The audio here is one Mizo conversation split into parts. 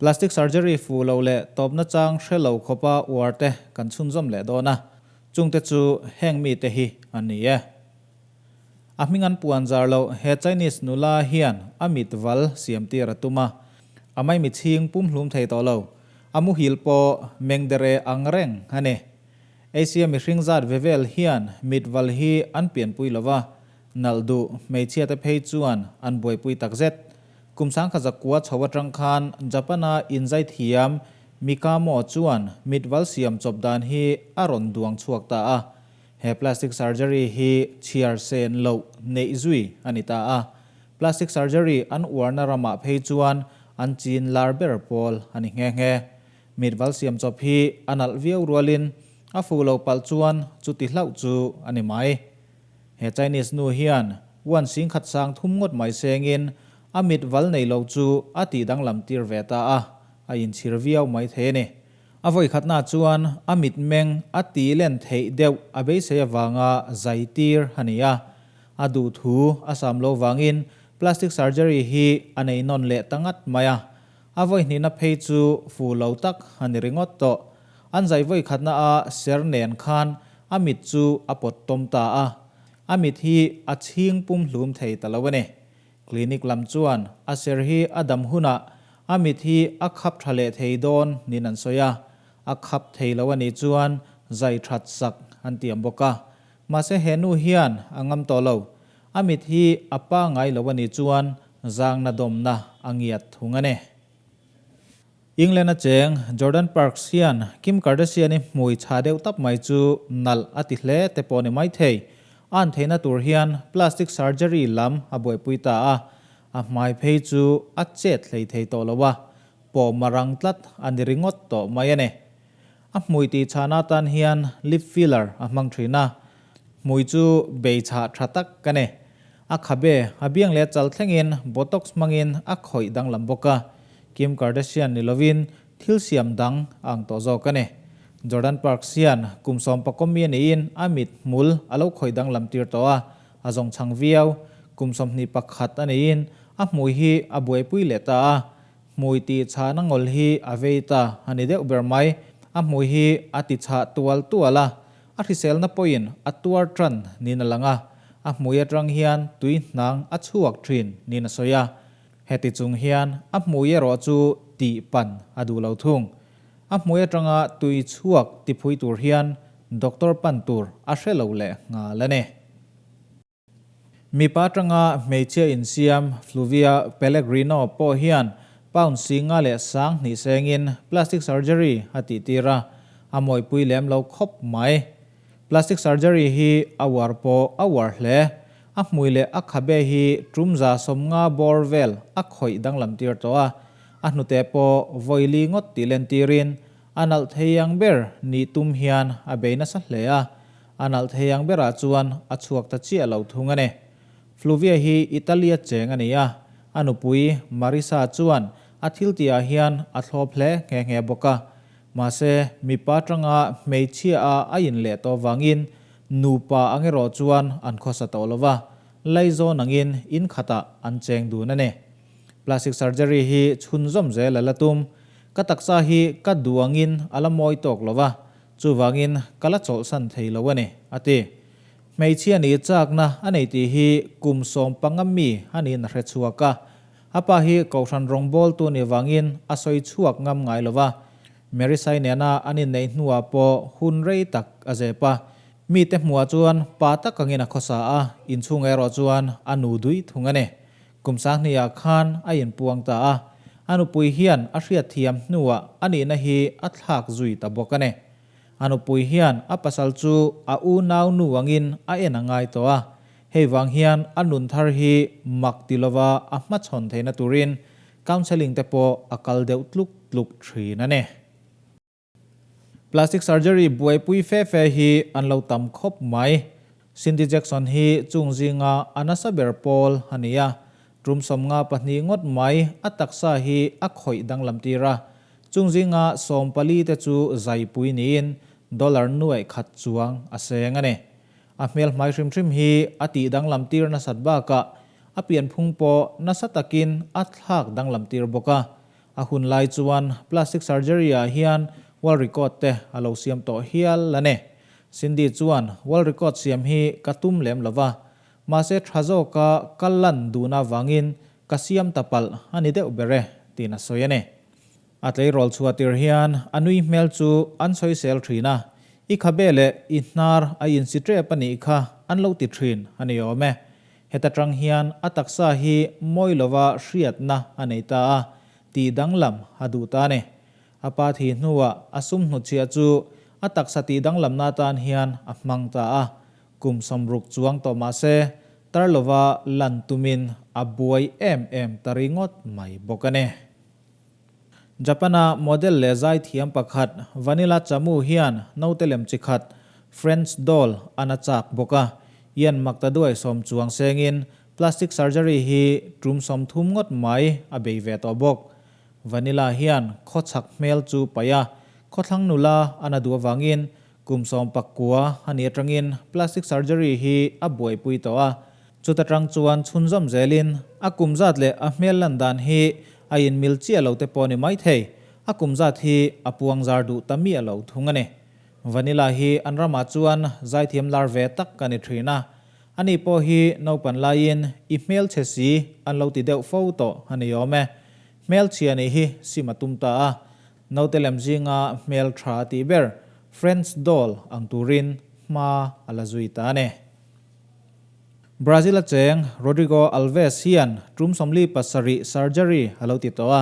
Plastic surgery fu lo leh tawpna chang hre lo khawpa uar te kan chhunzawm leh dawn a, chungte chu heng mite hi an ni e. A hming an puan zar loh he Chinese nula hian a mit val siam tir a tum a, a maimichhing pumhlum thei tawh lo, a muhil pawh mengdere ang reng a ni. Asia mihring zat ve vel hian mit val hi an pianpui lo va, nalh duh hmeichhia te phei chuan an buaipui takzet. Kum 1900 chho atang khan Japan-a inzai thiam Mikamo chuan mit val siam chawp dan hi a rawn duang chhuak ta a. He plastic surgery hi chhiar sen loh neih zui a ni ta a. Plastic surgery an uarna ramah phei chuan an chin lar ber pawl a ni nghe nghe. Mit val siam chawp hi a nalh viau rualin a fuh lo palh chuan chuti hlauh chu a ni mai. He Chinese nu hian uan singkhat sang thum ngawt mai sengin a mit val nei lo chu a tih danglam tir ve ta a, a inchhir viau mai thei a ni. A vawikhatna chuan a mitmeng a tih len theih deuh a beisei avanga zai tir a ni a. A duh thu a sam lo vangin plastic surgery hi a nei nawn leh ta ngat mai a. A vawihnihna phei chu fu lo tak a ni ringawt tawh. An zai vawikhatna a ser nen khan a mit chu a pawt tawm ta a, a mit hi a chhing pum hlum thei ta lo a ni. Clinic lam chuan a ser hi a dam hunah a mit hi a khap tha leh thei dawn niin an sawi a, a khap thei lo a nih chuan zai that sak an tiam bawk a. Mahse he nu hian a ngam tawh lo, a mit hi a pangai lo a nih chuan zangna dawmna a ngiat thung a ni. England a cheng Jordan Parks hian Kim Kardashian-i hmui chha deuh tap mai chu nalh a ti hle te pawh ni mai thei. A an theihna tur hian plastic surgery lam a buaipui ta a, a hmai phei chu a chet hlei thei tawh lo a, pawm a rang tlat a ni ringawt tawh mai a ni. A hmui tih chhahna atan hian lip filler a hmang thin a, hmui chu bei chhah tha tak a ni. A khabe, a biang leh chal thlengin Botox hmangin a khawih danglam bawk a, Kim Kardashian ni lovin thil siam dang a ang tawh zawk a ni. Jordan Parks hian kum sawmpakawmi a niin a mit hmul a lo khawih danglam tir tawh a, a zawng chhang viau. Kum 21 a niin a hmui hi a buaipui leh ta a, hmui tih chhahna ngawl hi a vei ta a ni deuh ber mai. A hmui hi a ti chhah tual tual a, A hriselna pawhin a tuar tan niin a lang a, a hmui atang hian tui hnang a chhuak thin niin a sawi a. Heti chung hian a hmui erawh chu tih pan a duh lo thung. A hmui atanga tui chhuak tiphui tur hian doctor pan tur a hre lo leh nghal a ni. Mipa atanga hmeichhia insiam Fluvia Pellegrino pawh hian pound singa leh sang hnih sengin plastic surgery a tihtir a, a mawipui lem lo khawp mai. Plastic surgery hi a uar pawh a uar hle. A hmui leh a khabe hi tum 150 bawr vel a khawih danglam tir tawh a, a hnute pawh vawili ngawt tih lentirin a nalh thei ang ber nih tum hian a bei nasa hle a. A nalh thei ang berah chuan a chhuak ta chiah lo thung a ni. Fluvia hi Italy-a cheng a ni a, a nupui Marisa chuan a thiltihah hian a thlawp hle nghe nghe bawk a. Mahse, mipa atanga hmeichhia a a inleh tawh vangin nupa ang erawh chuan an khawsa tawh lo va, laizawn angin in khatah an cheng dun a ni. Plastic surgery hi chhunzawm zel a la tum. Ka taksa hi ka duh angin a la mawi tawk lo va, Chuvangin ka la chawlhsan thei lo a ni, a ti. Hmeichhia nih chakna a nei tih hi kum 15 mi a niin a hre chhuak a. A pa hi Kohhran rawngbawltu nih vangin a sawi chhuak ngam ngai lo va. Mary Sai nena an inneih hnuah pawh hun rei tak a zep a. Mite hmuhah chuan pa tak angin a khawsa a, inchhung erawh chuan a nu duih thung a ni. Kum 2000-ah khan a inpuang ta a, a nupui hian a hriatthiam hnuah a nihna hi a thlak zui ta bawk a ni. A nupui hian a pasal chu a unau nu angin a en a ngai tawh a, hei vang hian a nun thar hi mak ti lova a hmachhawn theihna turin counselling te pawh a kal deuh tluk tluk thin a ni. Plastic surgery buaipui fe fe hi an lo tam khawp mai. Cindy Jackson hi chung zinga a nasa ber pawl a ni a, tum 52 ngawt mai a taksa hi a khawih danglam tir a. Chung zinga 14 te chu zaipui niin dollar nuaih khat chuang a seng a ni. A hmel hmai hrim hrim hi a tih danglam tir nasat bakah a pianphung pawh nasa takin a thlak danglam tir bawk a. A hun lai chuan plastic surgery ah hian world record te a lo siam tawh hial a ni. Cindy chuan world record siam hi ka tum lem lo va, mahse tha zawka ka lan duhna avangin ka siam ta palh a ni deuh ber e, tiin a sawi a ni. A tleirawl chhuah tir hian a nui hmel chu an sawisel thin a, I khabe leh i hnar a insi tep a nih kha an lo ti thin a ni awm e. Heta tang hian a taksa hi mawi lova hriatna a nei ta a, tih danglam a duh ta a ni. A pa thi hnuah a sum hnutchhiah chu a taksa tih danglamna atan hian a hmang ta a, kum 60 chuang tawh mah se tar lova lan tumin a buai em em ta ringawt mai bawk a ni. Japan-a model leh zaithiam pakhat Vanilla Chamu hian naute lem chi khat French doll an a chak bawk a, Ian Maktaduai sawm chuang sengin plastic surgery hi tum 30 ngawt mai a bei ve tawh bawk. Vanilla hian khawchhak hmel chu paih a, khawthlang nula an a duh avangin kum 19 a nih atangin plastic surgery hi a buaipui tawh a, Chuta tang chuan chhunzawm zelin a kum zat leh a hmel lan dan hi a inmil chiah lo te pawh a ni maithei, a kum zat hi a puang zar duh ta miah lo thung a ni. Vanilla hi an ramah chuan zaithiam lar ve tak a ni thin a, ani pawh hi naupan laiin i hmelchhe si an lo ti deuh fo tawh a ni awm e. Hmelchhia nih hi sim a tum ta a, naute lem zinga hmel tha a tih ber French doll ang turin hma a la zui ta a ni. Brazil a cheng Rodrigo Alves hian tum 47 surgery a lo ti tawh a,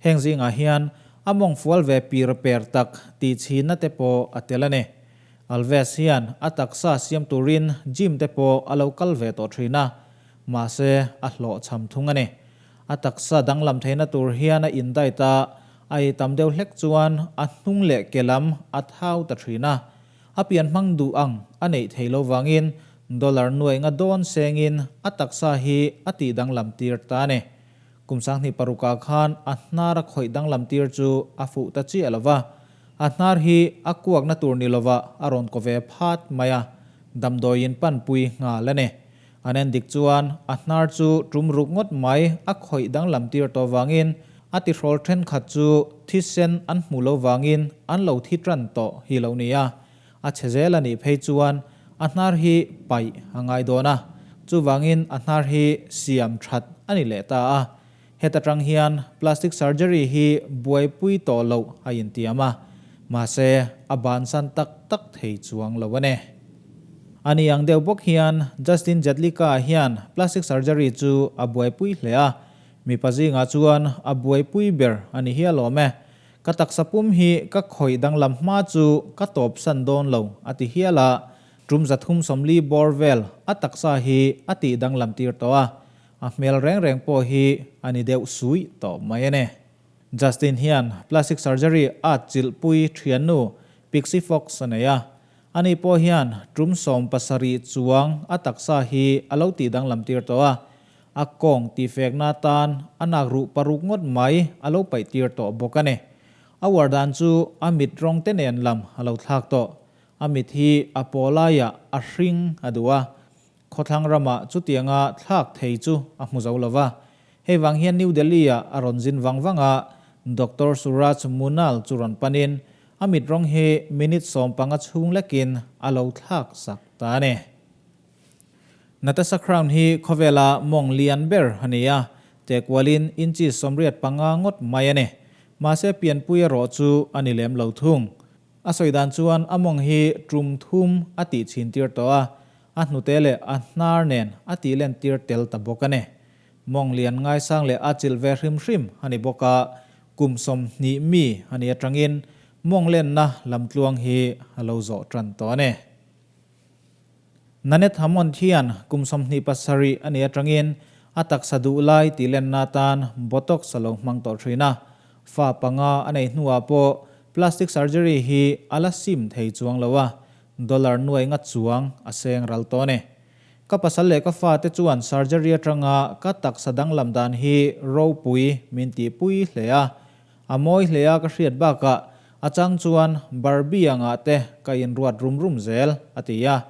heng zingah hian a mawng fual ve pir per tak tih chhinna te pawh a tel a ni. Alves hian a taksa siam turin gym te pawh a lo kal ve tawh thin a, mahse a hlawhchham thung a ni. A taksa danglam theihna tur hian a indait a, a ei tam deuh hlek chuan a hnung leh ke lam a thau ta thin a, A pian hmang duh ang a neih thei lo vangin dollar nuai nga dawn sengin a taksa hi a tih danglam tir ta a ni. Kum 2006 ah khan a hnar a khawih danglam tir chu a fuh ta chiah lo va, a hnar hi a kuakna tur ni lovah a rawn kaw ve phat mai a, damdawiin panpui nghal a ni. An en dik chuan a hnar chu tum ruk ngawt mai a khawih danglam tir tawh vangin a tihrawl thenkhat chu thisen an hmuh lo vangin an lo thi tan tawh hi lo ni a. A chhe zel a nih phei chuan a hnar hi paih a ngai dawn a, chuvangin a hnar hi siam that a ni leh ta a. Heta tang hian plastic surgery hi buaipui tawh loh a intiam a, mahse a bansan tak tak thei chuang lo a ni. A ni ang deuh bawk hian Justin Jedlicka hian plastic surgery chu a buaipui hle a, mipa zingah chuan a buaipui ber a ni hial awm e. Ka taksa pum hi ka khawih danglam hma chu ka tawpsan dawn lo a ti hial a, tum 340 bawr vel a taksa hi a tih danglam tir tawh a, a hmel reng reng pawh hi a ni deuh suih tawh mai a ni. Justin hian plastic surgery a chilhpui thiannu Pixie Fox a nei a, ani pawh hian tum 70 chuang a taksa hi a lo tih danglam tir tawh a, a kawng tihfekna atan a nak ruh paruk ngawt mai a lo paih tir tawh bawk a ni. A uar dan chu a mit rawng te nen lam a lo thlak tawh. A mit hi a paw laiah a hring a duh a, Khawthlang ramah chutianga thlak thei chu a hmu zo lo va. Hei vang hian New Delhi-ah a rawn zin vang vang a, Doctor Suraj Munal chu rawn panin a mit rawng hi minute 15 chhung lekin a lo thlak sak ta a ni. Natasha Crown hi khawvela mawng lian ber a ni a, tekualin inches 85 ngawt mai a ni. Mahse pianpui erawh chu a ni lem lo thung. A sawi dan chuan a mawng hi tum thum a tih chhin tir tawh a, a hnute leh a hnar nen a tih len tir tel ta bawk a ni. Mawng lian ngaisang leh a chilh ve hrim hrim a ni bawk a, kum 20 mi a nih atangin mawng lenna lamtluang hi a lo zawh tan tawh a ni. Nanette Hammond hian kum 27 a nih atangin a taksa duh lai tih lenna atan Botox a lo hmang tawh thin a, fa panga a nei hnuah pawh plastic surgery hi a la sim thei chuang lo a, dollar nuai nga chuang a seng ral tawh a ni. Ka pasal leh ka fate chuan surgery atanga ka taksa danglam dan hi ropui min tihpui hle a. A mawi hle a ka hriat bakah a chang chuan Barbie angah te ka inruat rum rum zel, a ti a.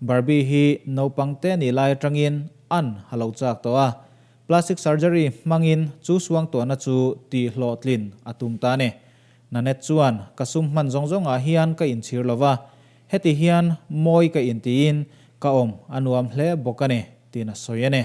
Barbie hi naupang te nih lai atangin an a lo chak tawh a. Plastic surgery hmangin chu suangtuahna chu tihhlawhtlin a tum ta a ni. Nanette chuan, Ka sum hman zawng zawngah hian ka inchhir lo va, heti hian mawi ka intiin ka awm a nuam hle bawk a ni, tiin a sawi a ni.